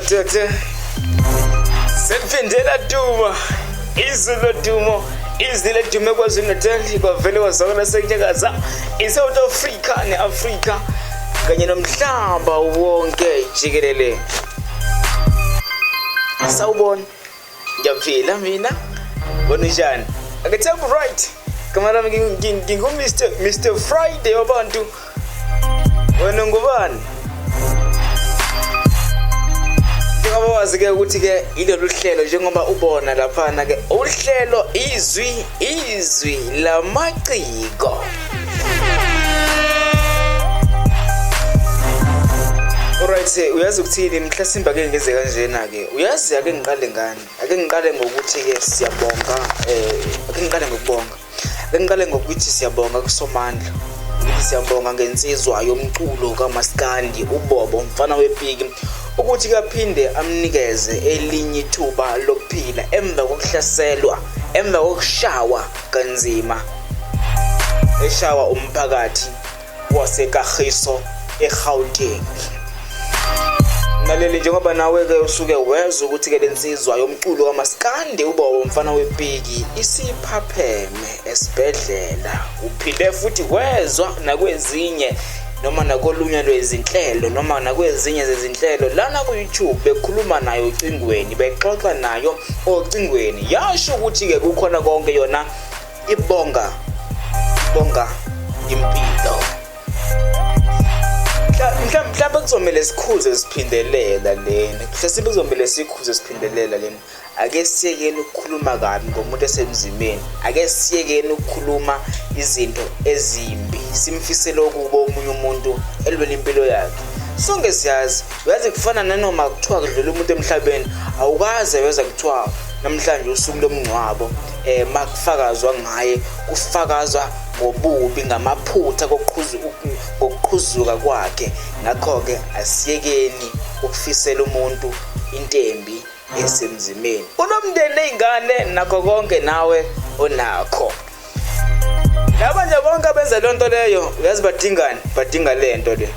Madoda, sekuphindela duma izwi lodumo, izwi ledume KwaZulu-Natal, kwavele kwazwakala sekunyakaza iSouth Africa ne-Afrika kanye nomhlaba wonke jikelele. Sawubona, ngiyaphila mina, wena unjani? Akethemba right. Gama lami ngingu-Mr Mr Friday wabantu. Wena ngubani? Njengoba wazi-ke ukuthi-ke ilolu hlelo njengoba ubona laphana-ke uhlelo izwi izwi lamaciko. Alright, uyazi ukuthini mhlasimba ke ngeze kanjena ke. Uyazi ake ngiqale ngani? Ake ngiqale ngokuthi ke siyabonga ake ngiqale ngokubonga. Ake ngiqale ngokuthi siyabonga kuSomandla. Ngithi siyabonga ngensizwa yomculo kaMaskandi uBobo umfana wepiki ukuthi kaphinde amnikeze elinye ithuba lokuphila emva kokuhlaselwa emva kokushawa kanzima eshawa umphakathi waseKagiso eGauteng. Mlaleli njengoba nawe-ke usuke wezwa ukuthi-ke le nsizwa yomculo kamaskandi uBobo mfana wepiki isiphapheme esibhedlela uphinde futhi wezwa nakwezinye noma nakolunye lwezinhlelo noma nakwezinye zezinhlelo lana ku-YouTube bekhuluma nayo ocingweni bexoxa nayo ocingweni yasho ukuthi-ke kukhona konke yona ibonga ibonga impilo. Mhlawumbe kuzomele sikhuze siphindelela lena, mhlawumbe kuzomele sikhuze siphindelela lena. Ake siyekeni ukukhuluma kabi ngomuntu esemzimeni, ake siyekeni ukukhuluma izinto ezimbi, simfisele okubi omunye umuntu elwela impilo yakhe. Sonke siyazi, uyazi kufana nanoma kuthiwa kudlula umuntu emhlabeni, awukaze wezwa kuthiwa namhlanje usuku lomngcwabo makufakazwa ngaye kufakazwa ngobubi ngamaphutha ngokuqhuzuka kwakhe. Ngakho-ke asiyekeni ukufisela umuntu intembi esemzimeni. Unomndeni ney'ngane nakho konke nawe onakho. Laba nje bonke abenza leyo nto leyo uyazi badingani? Badinga le nto le.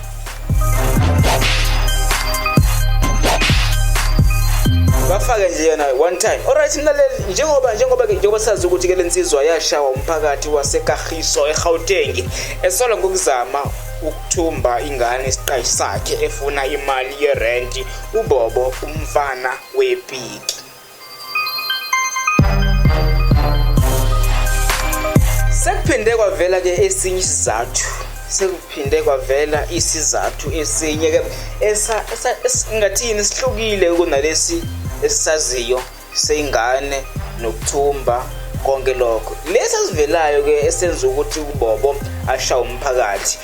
Bafake nje yona one time. Alright mlaleli njengoba njengoba njengoba sazi ukuthi ke lensizwa yashawa umphakathi waseKagiso eGauteng esolwa ngokuzama ukuthumba ingane isiqashi sakhe efuna imali yerenti uBobo umfana wepiki. Sekuphinde kwavela ke esinye isizathu sekuphinde kwavela isizathu esinye ke esa ngathini sihlukile kunalesi esisaziyo seyingane nokuthumba konke lokho lesi esivelayo ke esenza ukuthi uBobo ashawe umphakathi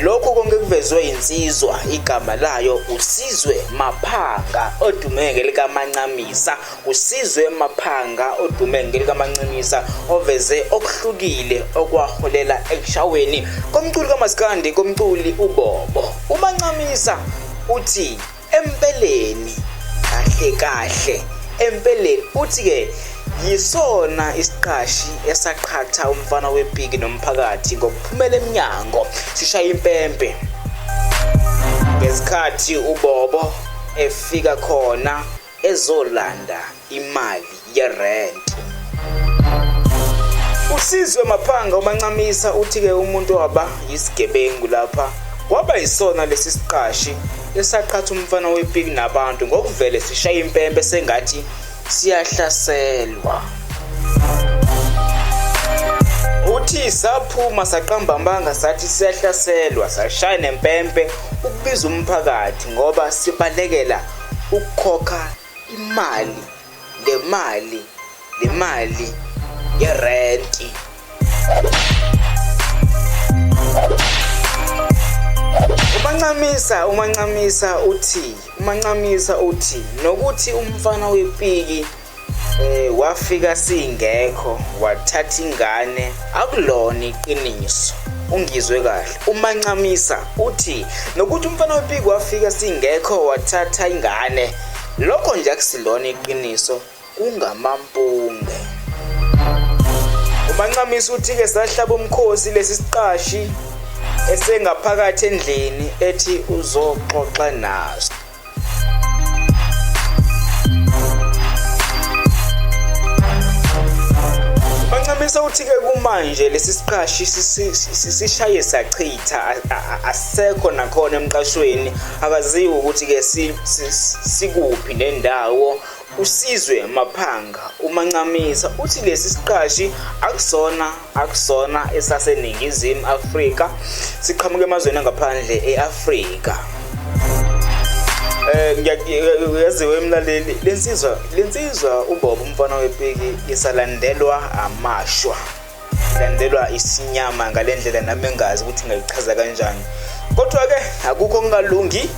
lokho konke kuvezwe insizwa igama layo uSizwe Maphanga odume ngelikaMancamisa uSizwe Maphanga odume ngelikaMancamisa oveze okuhlukile okwaholela ekushaweni komculi kaMaskandi komculi uBobo uMancamisa uthi Empeleni, kahle kahle, empeleni uthi-ke yisona isiqashi esaqhatha umfana wepiki nomphakathi ngokuphumela emnyango sishaya impempe ngesikhathi uBobo efika khona ezolanda imali yerenti. USizwe Maphanga uMancamisa uthi-ke umuntu waba yisigebengu lapha kwaba yisona lesi siqashi esaqhatha umfana wepiki nabantu ngokuvele sishaya impempe sengathi siyahlaselwa. Uthi saphuma saqamba amanga sathi siyahlaselwa sashaya nempempe ukubiza umphakathi ngoba sibalekela ukukhokha imali le mali le mali yerenti. UMancamisa uMancamisa uthi uMancamisa uthi nokuthi umfana wepiki wafika singekho wathatha ingane akulona iqiniso. Ungizwe kahle uMancamisa uthi nokuthi umfana wepiki wafika singekho wathatha ingane lokho nje akusilona iqiniso kungamampunge. UMancamisa uthi-ke sahlaba umkhosi lesi siqashi esengaphakathi endlini ethi uzoxoxa naso. Umancamisa uthi-ke kumanje lesi siqashi sishaye sachitha, asekho nakhona emqashweni, akaziwa ukuthi-ke sikuphi nendawo. USizwe Maphanga uMancamisa uthi lesi siqashi akusona akusona esaseNingizimu Afrika, siqhamuka emazweni angaphandle e-Afrika. Ngiyaziwa emlaleli lensizwa uBobo umfana wepiki isalandelwa amashwa, ilandelwa isinyama ngalendlela nami engazi ukuthi ngayichaza kanjani. Kodwa ke akukho okungalungi,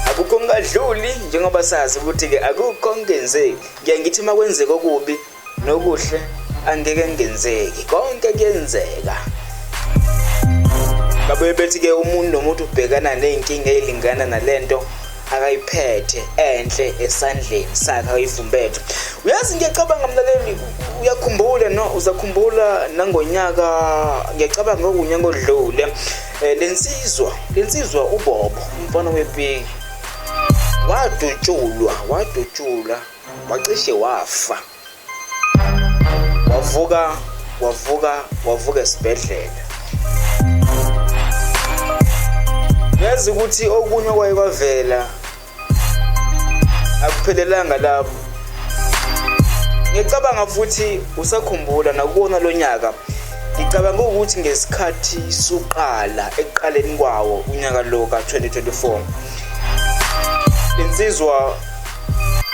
akukho okungadluli, njengoba sazi ukuthi ke akukho okungenzeki. Ngiye ngithi uma kwenzeka okubi nokuhle angeke kungenzeki, konke kuyenzeka. Babuye bethi ke umuntu nomuntu ubhekana ney'nkinga ey'lingana nalento akayiphethe enhle esandleni sakhe akayifumbethe. Uyazi ngiyacabanga mlaleli, uyakhumbula no uzakhumbula nangonyaka, ngiyacabanga okunyaka odlule, lensizwa uBobo umfana wepiki wadutshulwa wacishe wafa, wavuka esibhedlela. Yazi ukuthi okunye okwaye kwavela akuphelelanga lapho. Ngicabanga futhi usakhumbula nakuwona lo nyaka, ngicabanga ukuthi ngesikhathi suqala ekuqaleni kwawo unyaka lo ka-2024, insizwa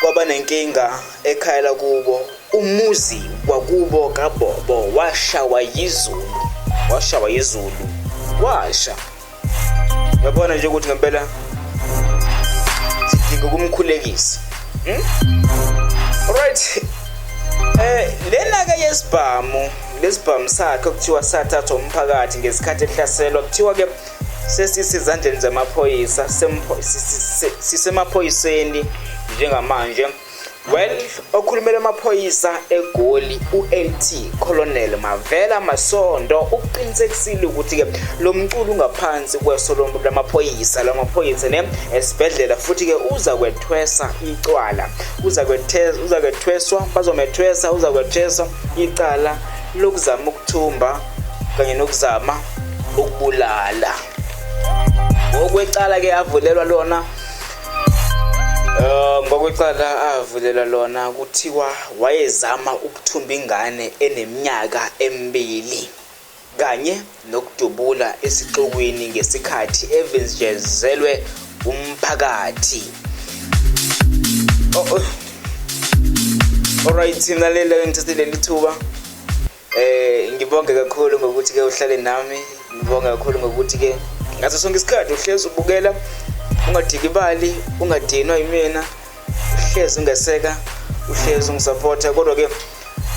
kwaba nenkinga ekhaya lakubo, umuzi wakubo kaBobo washawa yizulu, washa. Uyabona nje ukuthi ngempela sidinga ukumkhulekisa. Alright. Lena ke yesibhamu, lesibhamu sakhe okuthiwa sathathwa umphakathi ngesikhathi ehlaselwa, kuthiwa ke sesisezandleni zamaphoyisa, sisemaphoyiseni njengamanje. Well, okhulumela amaphoyisa eGoli uLt Colonel Mavela Masondo ukuqinisekisile ukuthi ke lo mculo ungaphansi kweso lamaphoyisa ne esibhedlela, futhi ke uza kwethwesa icala, uza kwethweswa bazomethwesa, uza kwethweswa icala lokuzama ukuthumba kanye nokuzama ukubulala. Ngokwecala ke avulelwa lona, ngokwecala avulelwa lona kuthiwa wayezama ukuthumba ingane eneminyaka emibili kanye nokudubula esixukwini ngesikhathi evinjezelwe umphakathi. Oh. Alright, mlaleli, ngithathe leli thuba ngibonge kakhulu ngokuthi ke uhlale nami, ngibonge kakhulu ngokuthi ke ngaso sonke isikhathi uhlezi ubukela, ungadikibali, ungadinwa yimina, uhlezi ungeseka, uhlezi ungisupporta. Kodwa ke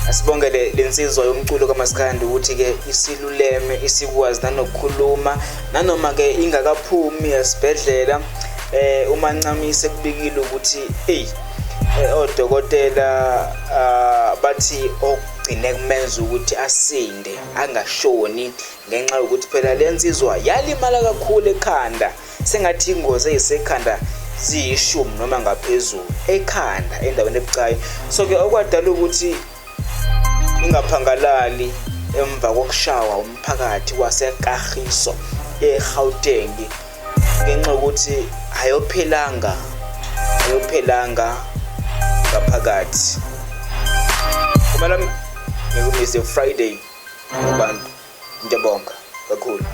asibongele lensizwa yomculo kaMaskandi ukuthi ke isiluleme, isikwazi nanokukhuluma nanoma ke ingakaphumi esibhedlela. Umancamise kubikile ukuthi hey, odokotela bathi okugcine kumenza ukuthi asinde angashoni ngenxa yokuthi phela lensizwa yalimala kakhulu ekhanda, sengathi ingozi eyisekhanda ziyishumi noma ngaphezulu ekhanda endaweni ebucayi. So ke okwadala ukuthi ingaphangalali emva kokushawa umphakathi waseKagiso eGauteng ngenxa yokuthi ayophelanga ngaphakathi. Kumele ngikumise Friday abantu, ngiyabonga kakhulu.